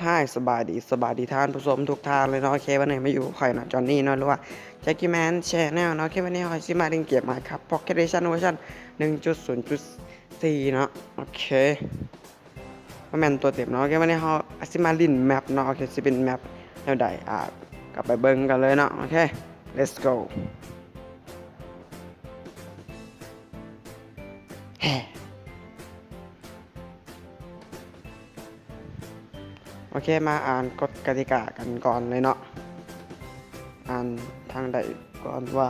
ຮາຍ ສະບາຍດີ ສະບາຍດີທ່ານຜູ້ຊົມທຸກທ່ານເລີຍເນາະ. ໂອເຄ ວັນນີ້ມາຢູ່ກັບຂ້ອຍເນາະ ຈອນນີ້ເນາະ ຫຼືວ່າ Jackie Man Channel ເນາະ. ໂອເຄ ວັນນີ້ຂ້ອຍຊິມາຫຼິ້ນເກມ Minecraft Pocket Edition ເວີຊັນ ໜຶ່ງຈຸດສູນຈຸດສີ່ເນາະ. ໂອເຄ ບໍ່ແມ່ນຕົວເຕັມເນາະ. ໂອເຄ ວັນນີ້ເຮົາຊິມາຫຼິ້ນແມັບເນາະ. ໂອເຄ ຊິເປັນແມັບແນວໃດ ອ່າ ກໍໄປເບິ່ງກັນເລີຍເນາະ. ໂອເຄ Let's go. ໂອເຄ ມາອ່ານກົດກະຕິກາກັນກ່ອນເລີຍເນາະ. ອ່ານທາງໃດກ່ອນວ່າ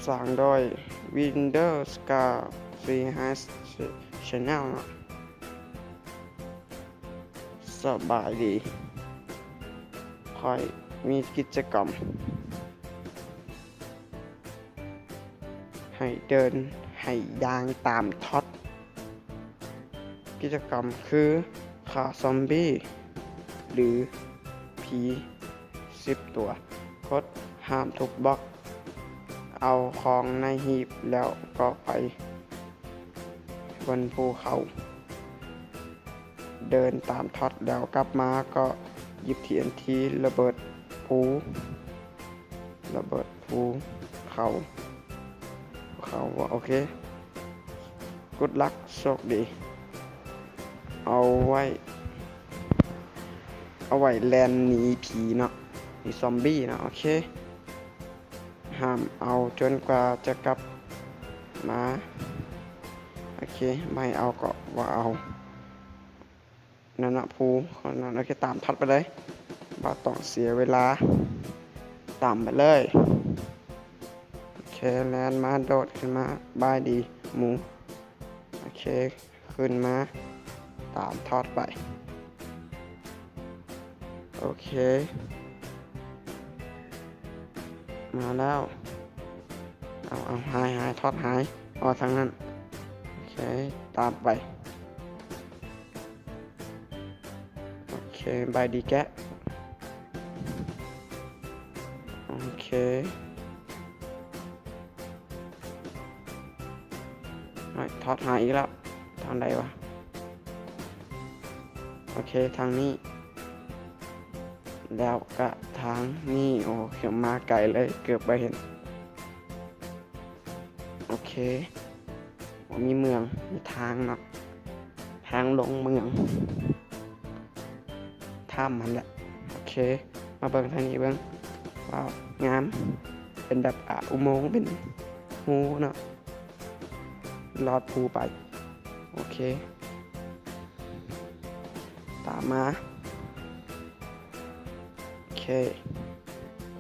ສ້າງໂດຍ Windows ກັບ Free Hash Channel ເນາະ. ສະບາຍດີ ຂ້ອຍມີກິດຈະກຳ ໃຫ້ເດີນ ໃຫ້ຍ່າງຕາມທອດ ກິດຈະກຳຄື ຂ້າຊອມບີ້ ຫຼື ຜີສິບຕົວ. ກົດຫ້າມທຸບບລັອກ. ເອົາຂອງໃນຫີບແລ້ວກໍໄປບົນພູເຂົາ. ເດີນຕາມທອດແລ້ວກັບມາກໍຫຍິບ TNT ລະເບີດພູ ລະເບີດພູເຂົາ ເຂົາ. ໂອເຄ Good luck ໂຊກດີ. ເອົາໄວ້ ເອົາໄວ້ແລ່ນໜີຜີເນາະ ໜີຊອມບີ້ເນາະ. ໂອເຄ ຫ້າມເອົາຈົນກວ່າຈະກັບມາ. ໂອເຄ ບໍ່ໃຫ້ເອົາກໍບໍ່ເອົາ. ນັ້ນນະ ພູ ເທົ່ານັ້ນ. ໂອເຄ ຕາມທອດໄປເລີຍ ບໍ່ຕ້ອງເສຍເວລາ ຕາມໄປເລີຍ. ໂອເຄ ແລ່ນມາ ໂດດຂຶ້ນມາ ບາຍດີໝູ. ໂອເຄ ຂຶ້ນມາ ຕາມທອດໄປ. ໂອເຄ ມາແລ້ວ. ເອົາ ເອົາ ຫາຍ ຫາຍ ທອດຫາຍ ເອົາທາງນັ້ນ. ໂອເຄ ຕາມໄປ. ໂອເຄ ບາຍດີແກະ. ໂອເຄ ເຮີ້ຍ ທອດຫາຍອີກແລ້ວ. ທາງໃດວະ? ໂອເຄ ທາງນີ້ ແລ້ວກະທາງນີ້. ໂອເຄ ມາໄກເລີຍ ເກືອບບໍ່ເຫັນ. ໂອເຄ ມີເມືອງ ມີທາງເນາະ ທາງລົງເມືອງ ຖ້ຳຫັ້ນແຫຼະ. ໂອເຄ ມາເບິ່ງທາງນີ້ເບິ່ງ. ວ້າວ ງາມ ເປັນແບບ ອາ ອຸໂມງ ເປັນຮູເນາະ ລອດພູໄປ. ໂອເຄ ຕາມມາ. ໂອເຄ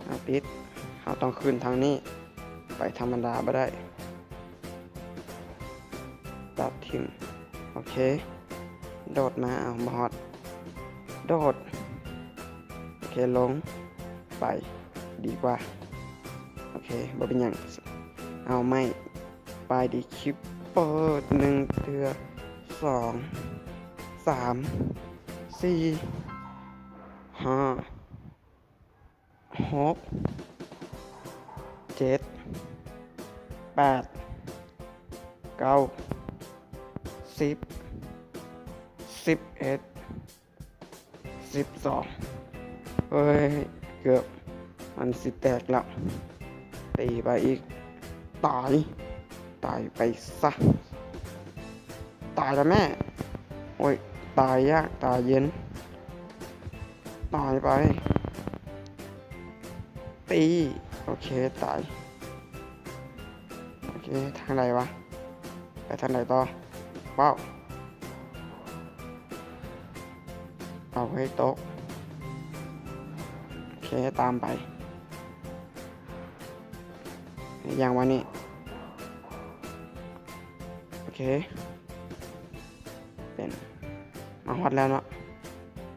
ເອົາ ປິດ. ເຮົາຕ້ອງຂຶ້ນທາງນີ້ ໄປທຳມະດາບໍ່ໄດ້ ຕັດຖິ້ມ. ໂອເຄ ໂດດມາ. ເອົາ ບໍ່ຮອດ ໂດດ. ໂອເຄ ລົງໄປດີກວ່າ. ໂອເຄ ບໍ່ເປັນຫຍັງ. ເອົາ ໄມ້ ບາຍດີຄິບເປີດ ໜຶ່ງເທື່ອ ສອງ ສາມ ສີ່ ຫ້າ ຫົກ ເຈັດ ແປດ ເກົ້າ ສິບ ສິບເອັດ ສິບສອງ. ເຮີ້ຍ ເກືອບ ມັນຊິແຕກແລ້ວ. ຕີໄປອີກ. ຕາຍ ຕາຍໄປຊະ. ຕາຍລະແມ່. ໂອ້ຍ ຕາຍຍາກ ຕາຍເຢັນ. ຕາຍໄປ. ຕີ. ໂອເຄ ຕາຍ. ໂອເຄ ທາງໃດວະ? ໄປທາງໃດຕໍ່? ວ້າວ ເອົາໃຫ້ຕົກ. ໂອເຄ ຕາມໄປ. ຢ່າງວ່ານີ້. ໂອເຄ ເປັນ ມາຮອດແລ້ວເນາະ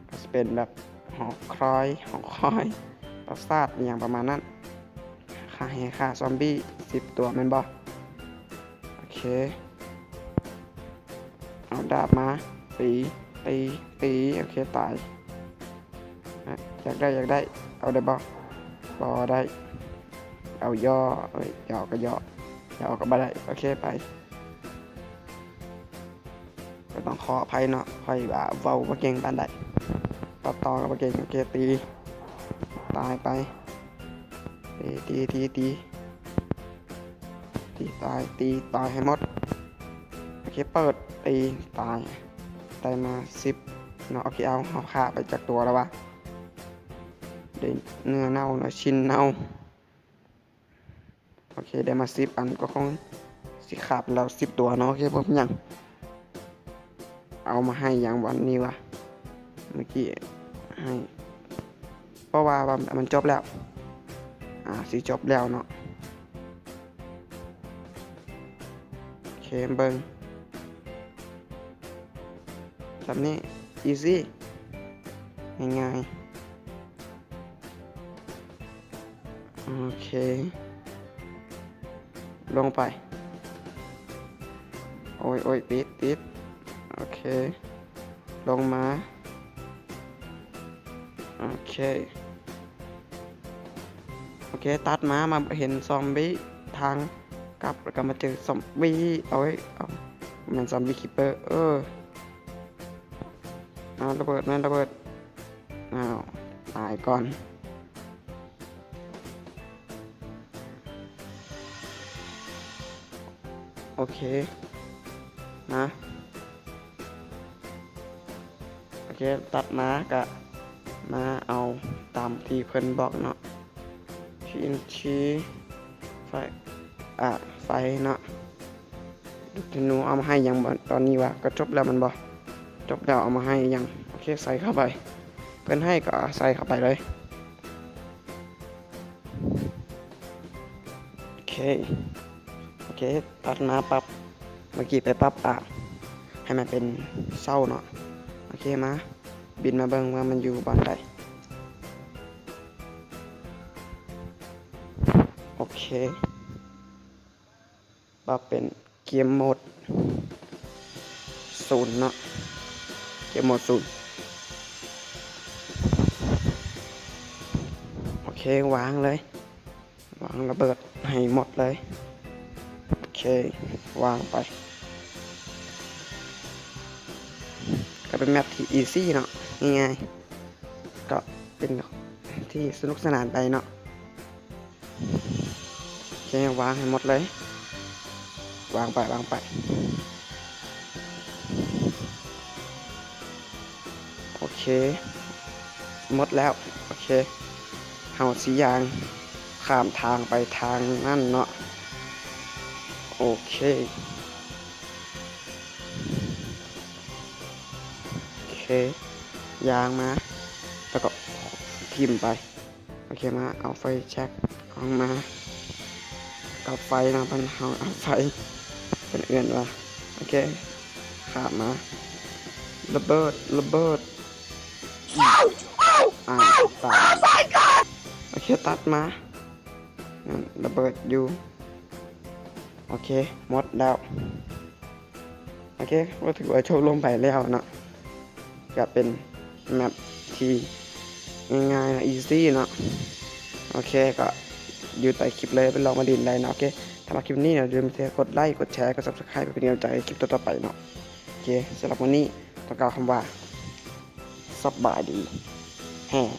ກໍຊິເປັນແບບຫໍຄອຍ ຫໍຄອຍ ປາສາດ ອີ່ຫຍັງປະມານນັ້ນ. ຂ້າ ໃຫ້ຂ້າຊອມບີ້ສິບຕົວແມ່ນບໍ່? ໂອເຄ ເອົາດາບມາ ຕີ ຕີ ຕີ. ໂອເຄ ຕາຍ. ອະ ຢາກໄດ້ ຢາກໄດ້ ເອົາໄດ້ບໍ່? ບໍ່ໄດ້. ເອົາຍໍ້ ເອີຍ ຍໍ້ກໍຍໍ້ ຍໍ້ກໍບໍ່ໄດ້. ໂອເຄ ໄປ. ກໍຕ້ອງຂໍອະໄພເນາະ, ຂ້ອຍວ່າເວົ້າບໍ່ເກັ່ງປານໃດ, ຕັດຕໍ່ກໍບໍ່ເກັ່ງ. ໂອເຄ, ຕີ, ຕາຍໄປ, ຕີ, ຕີ, ຕີ, ຕີ, ຕີ, ຕາຍ, ຕີ, ຕາຍໃຫ້ໝົດ. ໂອເຄ, ເປີດ, ຕີ, ຕາຍ, ໄດ້ມາສິບເນາະ. ໂອເຄ, ເອົາ, ເຮົາຂ້າໄປຈັກຕົວແລ້ວວະ? ໄດ້ເນື້ອເນົ່າເນາະ, ຊີ້ນເນົ່າ. ໂອເຄ, ໄດ້ມາສິບອັນ, ກໍຄົງຊິຄາບແລ້ວສິບຕົວເນາະ. ໂອເຄ, ບໍ່ເປັນຫຍັງ. ເອົາມາໃຫ້ຫຍັງວັນນີ້ວະ? ເມື່ອກີ້ໃຫ້, ເພາະວ່າ ວ່າມັນຈົບແລ້ວ, ອາ, ຊິຈົບແລ້ວເນາະ. ໂອເຄ, ເບິ່ງ ສ່ຳນີ້, ອີຊີ, ງ່າຍໆ. ໂອເຄ, ລົງໄປ. ໂອ້ຍ, ໂອ້ຍ, ຕິດ, ຕິດ. ໂອເຄ, ລົງມາ. ໂອເຄ, ໂອເຄ, ຕັດມາ, ມາເຫັນຊອມບີ້ທາງກັບ, ແລ້ວກໍມາເຈີຊອມບີ້. ໂອ້ຍ, ເອົາ, ແມ່ນຊອມບີ້ຄີບເປີ. ເອີ, ເອົາ, ລະເບີດ, ແມ່ນລະເບີດ. ອ້າວ, ຕາຍກ່ອນ. ໂອເຄ, ມາ. ໂອເຄ, ຕັດມາກະມາເອົາຕາມທີ່ເພິ່ນບອກເນາະ, ທີເອັນທີ, ໄຟ, ອາ, ໄຟເນາະ. ລູກທະນູເອົາມາໃຫ້ຫຍັງ? ຕອນນີ້ວ່າກໍຈົບແລ້ວແມ່ນບໍ່? ຈົບແລ້ວເອົາມາໃຫ້ຫຍັງ? ໂອເຄ, ໃສ່ເຂົ້າໄປ, ເພິ່ນໃຫ້ກໍໃສ່ເຂົ້າໄປເລີຍ. ໂອເຄ, ໂອເຄ, ຕັດມາປັບ, ເມື່ອກີ້ໄປປັບ, ອາ, ໃຫ້ມັນເປັນເສົາເນາະ. ໂອເຄ, ມາ, ບິນມາເບິ່ງວ່າມັນຢູ່ບ່ອນໃດ. ໂອເຄ, ປັບເປັນ ເກມໂໝດສູນເນາະ, ເກມໂໝດສູນ. ໂອເຄ, ວາງເລີຍ, ວາງລະເບີດໃຫ້ໝົດເລີຍ. ໂອເຄ, ວາງໄປ. ກໍເປັນແມັບທີ່ອີຊີເນາະ, ງ່າຍໆ, ກໍເປັນທີ່ສະໜຸກສະໜານໄປເນາະ. ໂອເຄ, ວາງໃຫ້ໝົດເລີຍ, ວາງໄປ, ວາງໄປ. ໂອເຄ, ໝົດແລ້ວ. ໂອເຄ, ເຮົາຊິຍ່າງຂ້າມທາງໄປທາງນັ້ນເນາະ. ໂອເຄ, ໂອເຄ, ຍ່າງມາ ແລ້ວກໍຖິ້ມໄປ. ໂອເຄ, ມາເອົາໄຟແຊັກອອກມາ, ກັບໄຟເນາະ, ເພິ່ນເຮົາເອົາໄຟ, ເພິ່ນເອີ້ນວ່າ, ໂອເຄ, ຂ້າມມາ, ລະເບີດ, ລະເບີດ, ອາ, ຕາຍ. ໂອເຄ, ຕັດມາ, ນັ້ນລະເບີດຢູ່. ໂອເຄ, ໝົດແລ້ວ. ໂອເຄ, ກໍຖືວ່າຈົບລົງໄປແລ້ວເນາະ, ກໍເປັນແມັບທີ່ງ່າຍໆເນາະ, ອີຊີເນາະ. ໂອເຄ, ກໍຢູ່ໃຕ້ຄລິບເລີຍ, ໄປລອງມາຫຼິ້ນໄດ້ເນາະ. ໂອເຄ, ຖ້າມັກຄລິບນີ້ເນາະ, ຢ່າລືມກົດໄລ, ກົດແຊ, ກົດຊັບສະໄຄຣບ ເພື່ອເປັນກຳລັງໃຈໃນຄລິບຕໍ່ໆໄປເນາະ. ໂອເຄ, ສຳລັບມື້ນີ້ຕ້ອງກ່າວຄຳວ່າ ສະບາຍດີແຮງ.